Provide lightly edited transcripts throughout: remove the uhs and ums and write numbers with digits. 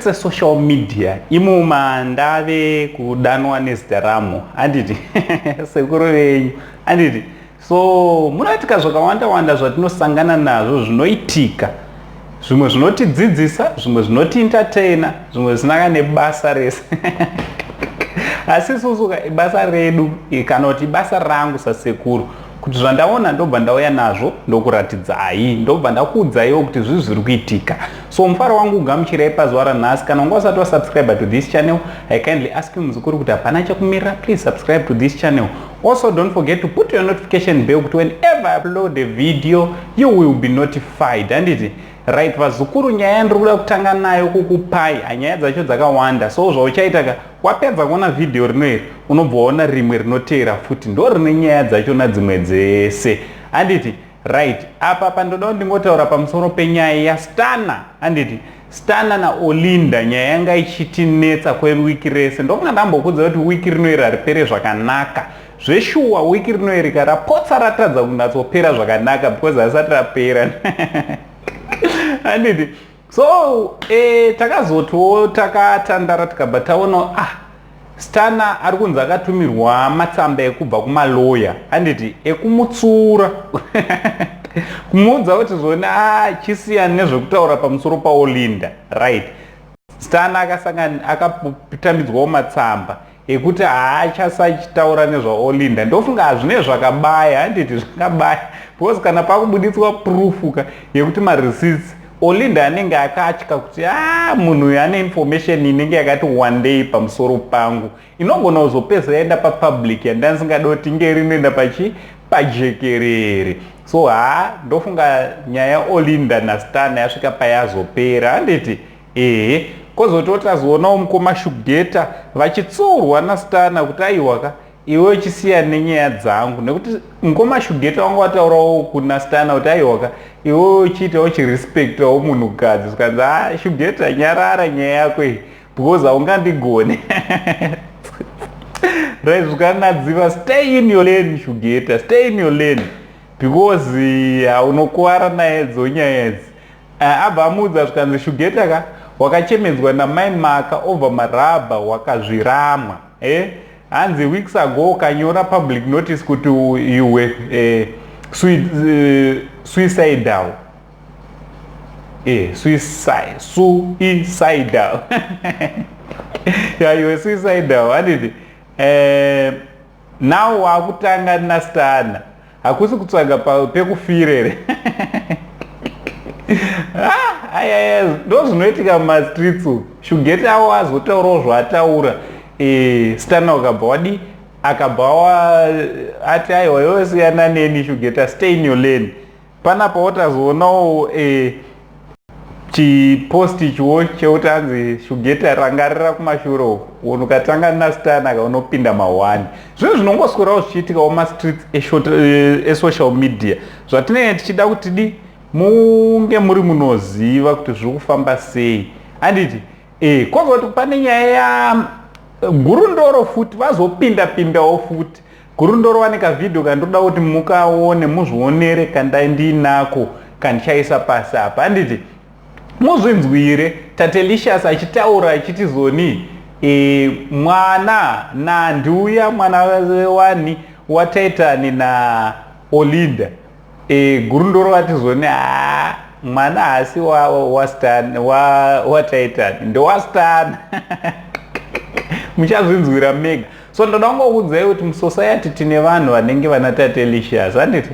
Mumastreets esocial media imo mandave kudanwa nezita ramo, handiti? Sekuru venyu, handiti? So munoitika zvakawanda wanda zvatinosangana nazvo, zvinoitika zvimwe zvinotidzidzisa, zvimwe zvinotientertaina, zvimwe zvisina nebasa rese. Asi isusu ibasa redu, kana kuti ibasa rangu sasekuru, kuti zvandaona ndobva ndauya nazvo, ndokuratidzai, ndobva ndakuudzaiwo kuti zvi zviri kuitika. So mufaro wangu ugamuchirai pazuva ranhasi. Kana unga usati wasubscribe to this channel, I kindly ask you, muzukuru, kuti hapana chekumirira, please subscribe to this channel. Also, don't forget to put your notification bell kuti whenever I upload a video, you will be notified, handiti? Right, vazukuru, nyaya yandiri kuda kutanga nayo kukupai, hanyaya dzacho dzakawanda. So zvauchaita ka, wapedza kuona vhidhiyo rino iri, unobva waona rimwe rinoteera futi, ndo rine nyaya dzachona dzimwe dzese, handiti? Right, apa pandoda kuti ndingotaura pamusoro penyaya yaStunner, handiti? Stunner naOlinda, nyaya yanga ichitinetsa kwewiki rese. Ndokunga ndambokudza kuti wiki rino iri haripere zvakanaka. Zveshuwa, wiki rino iri karapotsa ratadza kunyatsopera zvakanaka because hasati rapera, handiti? So takazotiwo takatandara, tikabva taona, ah, Stunner ari kunzi akatumirwa matsamba ekubva kumaloya, handiti, ekumutsura, kumuudza kuti zvoni achisiyana nezvekutaura pamusoro paOlinda. Right, Stunner akatambidzwawo matsamba ekuti haachasachitaura nezvaOlinda. Ndofunga hazvine zvakabaya, handiti? Zvakabaya because kana pakubuditswa proof ka yekuti mareceipts, Olinda anenge akatya kuti a munhu uyu ane information inenge yakati one day pamusoro pangu, inogona kuzopedza yaenda papublic, yandandisingada kuti inge rinoenda pachi pajekerere. So ha, ndofunga nyaya yaOlinda naStunner yasvika payazopera, handiti? Ehe, kozoti tazoonawo mukoma Shugeta vachitsurwa naStunner kuti aiwaka, iwe uchisiya nenyaya dzangu, nekuti mukoma Shugeta wanga wataurawo kuna Stunner kuti aiwaka, iwe uchiita uchirespectawo munhukadzi. Zvikanzi, a Shugeta, nyarara nyaya yako iyi because haungandigone. Right, zvikanadziva, stay in your lane, Shugeta, stay in your lane because unokuwara nayedzo nyaya idzi. Abva amuudza, zvikanzi, Shugeta ka, wakachemedzwa namai Maka over marabha, wakazviramwa, eh? Hanzi weeks ago ukanyora public notice kuti you were suicidal, suicidal, yeah, you were suicidal, handiti? Now wakutanga naStunner, hakusi kutsvaga pekufira here? Ah, ayaya, ndo zvinoitika mumastreets uku. Shugeta awo azotaurawo zvaataura. Stunner ukabva wadi, akabva ati, aiwa, iwe siyana neni, Shugeta, stay in your lane. Panapa wotazoonawo chipost ichiwo chekuti hanzi, Shugeta, rangarira kumashure uku, unhu ukatanga naStunner ka, unopinda ma1. Zvinhu zvinongoswerawo zvichiitikawo mastreets esocial media, zvatinenge tichida kuti di munge muri munoziva kuti zviri kufamba sei, handiti? Kozoti pane nyaya yagurundoro futi, vazopinda pindawo futi. Gurundoro vane kavhidhio kandoda kuti mukaone, muzvionere, kandai ndiinako kandichaisa pasi apa, handiti? Muzvinzwire Tatelicious achitaura achiti zoni mwana nandiuya mwana wani waTaitani naOlinda. Gurundoro vati zoni, ha, mwana haasi waTaitani, ndewaStunner. Muchazvinzwira mega. So ndoda kungokuudzai kuti musociety tine vanhu vanenge vana Tatelicious, handiti?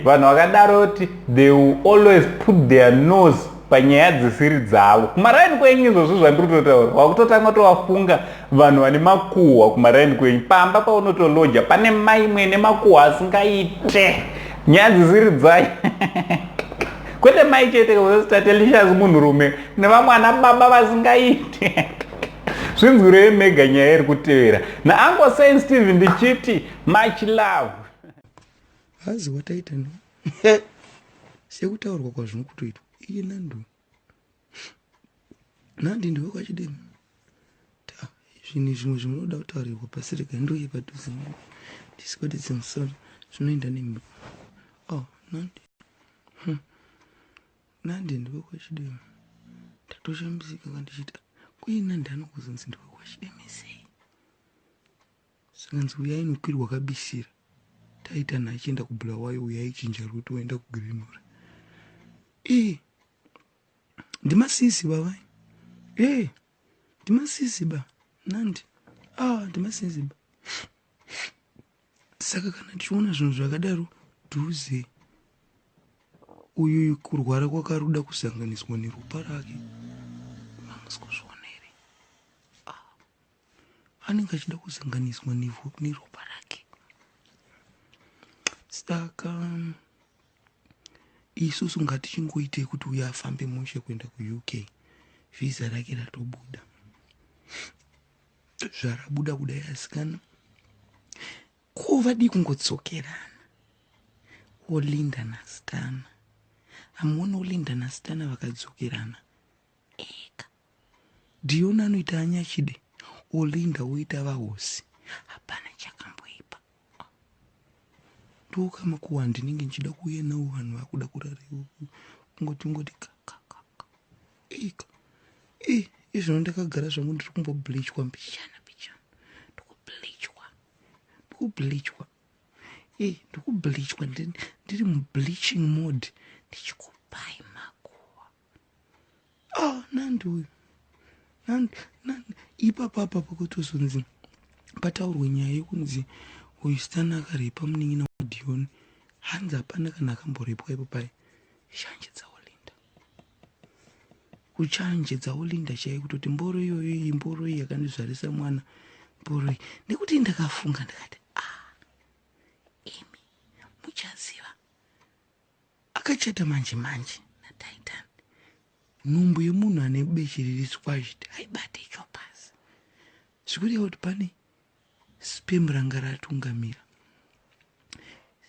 Vanhu vakadaro kuti they will always put their nose panyaya dzisiri dzavo. Kumaraini kwenyu izvozvo zvandiri kutotaura, wakutotanga tovafunga vanhu vane makuhwa kumaraini kwenyu. Pamba paunotoloja pane mai mwene makuhwa asingaite, nyaya dzisiri dzayo. Kwete mai chete, Tatelicious munhurume, nevamwe ana baba vasingaite. Zvinzwirei mega nyaya iri kutevera. NaUncle Saint Stephen ndichiti much love. Hazi wataita no sekutaurwa kwazvino kutoitwa iye nando nandi ndiwe kwachidema ta zvinhu zvimwe zvinoda kutaurirwa pasi. Rega ndoye padhuze ndisikwatidze musoro, zvinoenda nemhepo. Oh, nandi, Nandi ndiwe kwachidema. Ndatoshamisika ka ndichiti kuina ndani kuzonzi ndiwe kwachideme sei? Zvikanzi uyai nokwirwa kabisira. Taitana achienda kuBulawayo uyo aichinja route oenda kuGreenora. Ee ndimasisi bavai. Ee ndimasisi ba nandi. Ah ndimasisi ba. Saka kana tichiona zvinhu zvakadaro dhuze uyu kurwara kwakaruda kusanganiswa neropa rake. Hamusi kuzviona here? Ah. Anenge achida kusanganiswa neropa rake. Saka isusu ngatichingoitei kuti uyo afambe mushe kuenda kuUK. Visa rake ratobuda. Zvarabuda kudai asikana. Ko vadii kungodzokerana Olinda naStana. Hamuoni Olinda naStana vakadzokerana eka. Dion anoita anyachide Olinda woita vahosi. Hapana chakamboipa. Ndokama kuwa ndinenge ndichida kuuya nawo vanhu vakuda kurara kungoti ngoti ka ka ka ka. Ika. E, izvino ndakagara zvangu ndiri kumbobleachwa mbichana mbichana. Ndikubleachwa. Ndikubleachwa. E, ndikubleachwa ndiri mubleaching mode ndichikupai makuwa. Ah, nandi uyu. Nandi, nandi. Ipapa apa pakutozonzi pataurwe nyaya yekunzi uyu Stan akarepa munin'ina waDion. Hanzi hapana kana akamborepwa ipo pai. Shanje dzaOlinda. Kuchanje dzaOlinda chaiyo kutoti mboro iyoyo iyi mboro iyi yakandizvarisa mwana mboro iyi. Nekuti ndakafunga ndikati ah imi muchaziva akachata manje manje naTitan. Nhumbu yemunhu ane beche riri squashed haibate chopasi. Zvikureva kuti pane sperm ranga ratungamira.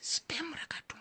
Sperm rakatungamira.